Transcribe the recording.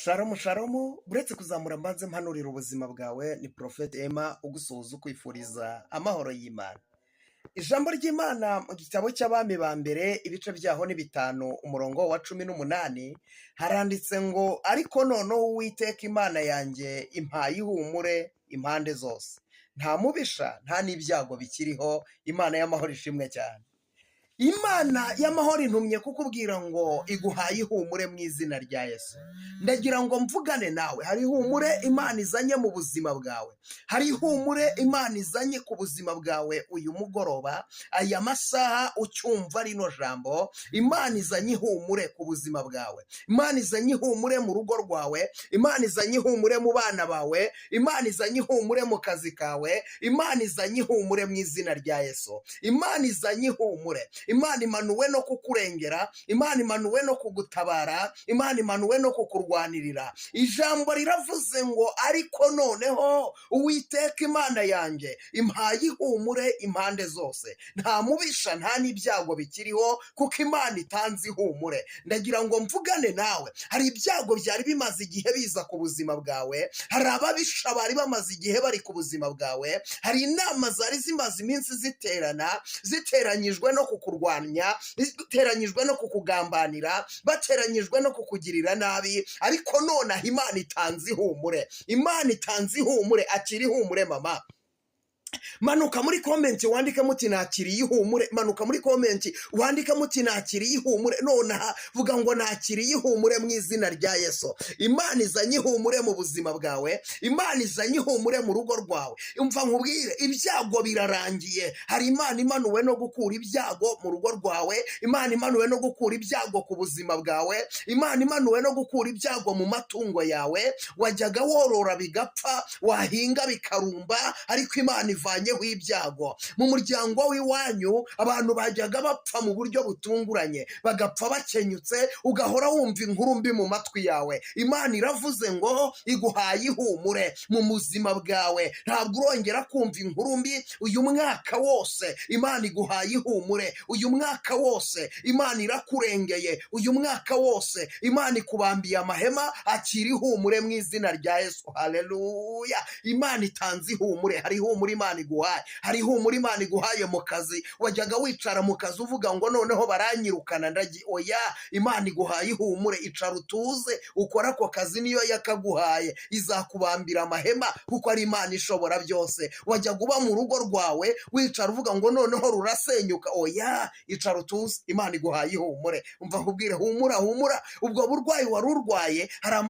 Shalomu shalomu, uretse kuzamura mbanze mpanurira ubuzima bwawe. Ni Prophet Emma ugusuhuza, ukwifuriza amahoro y'Imana. Ijambo ry'Imana mu gitabo cy'Abami ba Mbere, ibice byaho ni 5, umurongo wa 18, haranditse ngo: "Ariko noneho Uwiteka Imana yanjye impaye ihumure impande zose, nta mubisha nta n'ibyago bikiriho." Imana y'amahoro ishimwe cyane. Imana y'amahoro intumye kukubwira ngo iguhaye ihumure mu izina rya Yesu. Ndagira ngo mvugane nawe. Hari ihumure Imana izanye mu buzima bwawe, hari ihumure Imana izanye ku buzima bwawe uyu mugoroba, aya masaha ucyumva rino jambo. Imana izanye ihumure ku buzima bwawe, Imana izanye ihumure mu rugo rwawe, Imana izanye ihumure mu bana bawe, Imana izanye ihumure mu kazi kawe. Imana izanye ihumure mu izina rya Yesu. Imana izanye ihumure. Imana imanuwe no kukurengera, Imana imanuwe no kugutabara, Imana imanuwe no kukurwanirira. Ijambo riravuze ngo: "Ariko noneho Uwiteka Imana yanjye impaye ihumure impande zose, nta mubisha nta n'ibyago bikiriho, kuko Imana itanze ihumure." Ndagira ngo mvugane nawe. Hari ibyago byari bimaze igihe biza ku buzima bwawe, hari ababisha bari bamaze igihe bari ku buzima bwawe, hari inama zari zimaze iminsi ziterana, ziteranyijwe no kukurwanya, ziteranyijwe no kukugambanira, bateranyijwe no kukugirira nabi. Ariko nonaha Imana itanze ihumure, Imana itanze ihumure. Akira ihumure, mama. Manuka muri comment wandikemo uti: "Nakiriye ihumure." Manuka muri comment wandikemo uti: "Nakiriye ihumure." Nonaha vuga ngo: "Nakiriye ihumure mu izina rya Yesu." Imana izanye ihumure mu buzima bwawe, Imana izanye ihumure mu rugo rwawe. Umva nkubwire, ibyago birarangiye. Hari Imana imanuwe no gukura ibyago mu rugo rwawe, Imana imanuwe no gukura ibyago ku buzima bwawe, Imana imanuwe no gukura ibyago mu matungo yawe. Wajyaga worora bigapfa, wahinga bikarumba, ariko Imana ivanyeho ibyago. Mu muryango w'iwanyu abantu bajyaga bapfa mu buryo butunguranye, bagapfa bakenyutse, ugahora wumva inkuru mbi mu matwi yawe. Imana iravuze ngo iguhaye ihumure mu buzima bwawe, ntabwo urongera kumva inkuru mbi uyu mwaka wose. Imana iguhaye ihumure uyu mwaka wose. Imana irakurengeye uyu mwaka wose. Imana ikubambiye amahema. Akira ihumure mu izina rya Yesu. Haleluya! Imana itanze ihumure. Hari ihumure Imana iguhaye, hari ihumure Imana iguhaye mu kazi. Wajyaga wicara mu kazi uvuga ngo: "Noneho baranyirukana ndagi." Oya, Imana iguhaye ihumure. Icara utuze, ukora ako kazi, niyo yakaguhaye, izakubambira amahema kuko ari Imana ishobora byose. Wajyaga uba mu rugo rwawe wicara uvuga ngo: "Noneho rurasenyuka." Oya, icara utuze, Imana iguhaye ihumure. Umva nkubwire, humura, humura. Ubwo burwayi wari urwaye hari